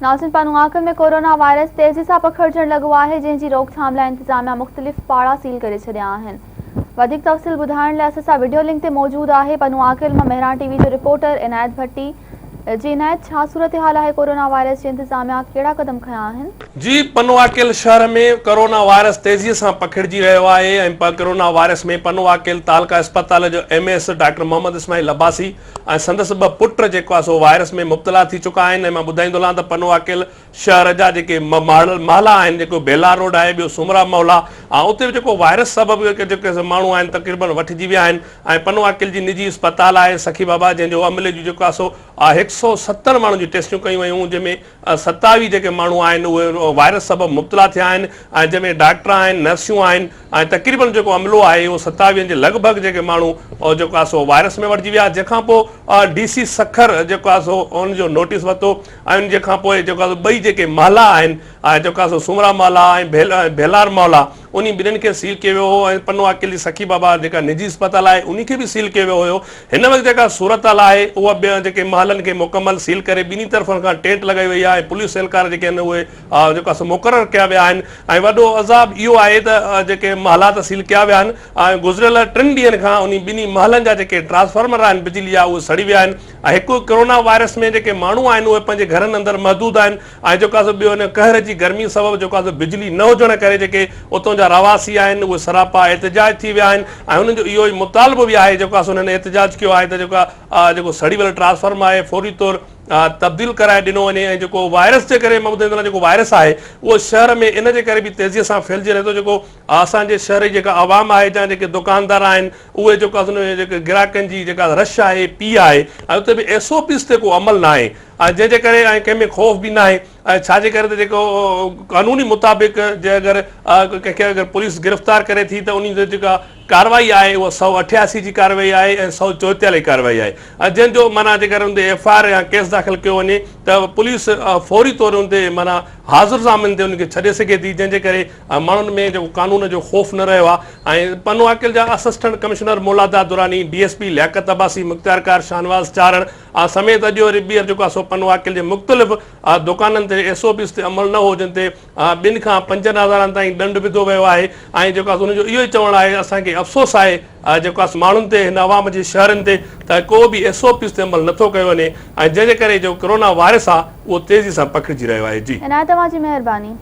ناظرين Pano Aqil ۾ corona virus تيزي سان پکڙجڻ لڳو آهي جنهن جي روڪٿام لاء انتظاميا مختلف پاڙا سيل ڪري ڇڏيا آهن وڌيڪ تفصيل ٻڌائڻ لاء اسان سان وڊيو لنڪ تي موجود آهي پنوعاقل مان مهراڻ ٽي وي جو رپورٽر عنايت ڀٽي جي عنايت ڇا صورتحال آهي ڪورونا وائرس جي انتظاميا ڪهڙا قدم کنيا آهن؟ جي پنوعاقل شهر ۾ ڪورونا وائرس تيزي سان پکڙجي رهيو آهي ۽ ڪورونا وائرس ۾ پنوعاقل تعلقه اسپتال جو M S doctor Muhammad Ismail Abbasi ۽ سندس ٻه پٽ جيڪو آهي سو وائرس ۾ مبتلا ٿي چڪا آهن ۽ مان ٻڌائيندو هلان ته پنوعاقل شهر جا جيڪي محلا آهن جيڪو بيلار روڊ آهي ٻيو سومرا محلا آهي اتي به جيڪو وائرس سبب جيڪي ماڻهو آهن تقريبن وٺجي ويا آهن ۽ پنوعاقل جي نجي اسپتال آهي سخي بابا جنهن جو عملي جون جيڪو آهي سو 170 ماڻهن جون ٽيسٽون ڪيون ويون جنهن ۾ 27 جيڪي ماڻهو آهن اهي وائرس سبب مبتلا ٿيا آهن ۽ جنهن ۾ ڊاڪٽر آهن نرسيون آهن ۽ تقريبن جيڪو عملو آهي اهو ستاويهن جي لڳ ڀڳ جيڪي ماڻهو جيڪو آهي سو وائرس ۾ وٺجي ويا جنهن کان پوء ڊي سي سکر جيڪو آهي سو ان جو نوٽيس ورتو ۽ ان جي کان پوء جيڪو آهي سو ٻئي جيڪي محلا آهن ۽ جيڪو آهي سو سومرا محلا ۽ ڀيلار محلا انهي ٻنهين کي سيل ڪيو ويو هو ۽ پنو عاقل جي سخي بابا جيڪا نجي اسپتال آهي انهي کي به سيل ڪيو ويو هيو هن وقت جيڪا صورتحال آهي اها به جيڪي محلن کي مڪمل سيل ڪري ٻنهي طرفن کان ٽينٽ لڳائي وئي آهي ۽ پوليس اهلڪار جيڪي آهن اهي جيڪو آهي سو مقرر ڪيا ويا آهن ۽ وڏو عذاب اهو آهي ته جيڪي محلات سيل ڪيا ويا آهن ۽ گذريل ٽن ڏينهن کان انهي ٻنهي محلن جا جيڪي ٽرانسفارمر آهن بجلي جا اهي سڙي ويا آهن ۽ هڪ ڪرونا وائرس ۾ جيڪي ماڻهو آهن اهي پنهنجي گهرن اندر محدود آهن ۽ جيڪو آهي سو ٻيو هن قهر جي گرمي سبب جيڪو آهي سو بجلي نه هجڻ ڪري جيڪي اتون جا رهواسي آهن اهي سراپا احتجاج ٿي ويا آهن ۽ انهن جو اهو ئي مطالبو به آهي جيڪو آهي سو انهن احتجاج ڪيو آهي ته جيڪو آهي جيڪو سڙي ويل ٽرانسفارمر آهي فوري طور تبديل ڪرائي ڏنو وڃي ۽ جيڪو وائرس جي ڪري مان ٻڌائيندو جيڪو وائرس آهي اهو شهر ۾ ان جي ڪري به تيزي سان ڦهلجي رهي ٿو جيڪو اسان جي شهر جي جيڪا عوام آهي جا جيڪي دڪاندار آهن اهي جيڪو آهي جيڪي گراهڪن جي جيڪا رش آهي پي آهي ۽ اتي به ايس او پيز تي ڪو عمل ناهي ۽ جنهن جي ڪري ۽ ڪنهن ۾ خوف به ناهي ۽ ڇا جي ڪري ته جيڪو قانوني مطابق جي اگر ڪنهن کي اگر پوليس گرفتار ڪري ٿي ته ان جي جيڪا ڪارروائي آهي اها 188 جي ڪارروائي آهي ۽ 144 جي ڪارروائي آهي ۽ جنهن جو معنيٰ جيڪر ان تي ايف I R يا ڪيس داخل ڪيو وڃي ته پوليس فوري طور ان تي معنيٰ حاضر ضامن تي ان کي ڇڏي سگهي ٿي جنهن جي ڪري ماڻهن ۾ جيڪو قانون جو خوف نه رهيو آهي ۽ پنوعاقل جا assistant commissioner Moladad Durrani, D S P Liaquat Abbasi, مختيارڪار شاهنواز چارڻ سميت اڄ وري ٻيهر جيڪو آهي سو پنوعاقل جي مختلف دڪانن تي ايس او پيز تي عمل نه هو جن تي ٻن کان پنجن هزارن تائين ڏنڊ وڌو ويو آهي ۽ جيڪو آهي ان جو اهو ئي چوڻ آهي اسان کي افسوس آهي جيڪو آهي ماڻهن تي هن عوام جي شهرين تي ته ڪو به ايس او پيز تي عمل نٿو ڪيو وڃي ۽ جنهن جي ڪري جو ڪرونا وائرس آهي اهو تيزي سان پکڙجي رهيو آهي جي. عنايت اوهان جي مهرباني.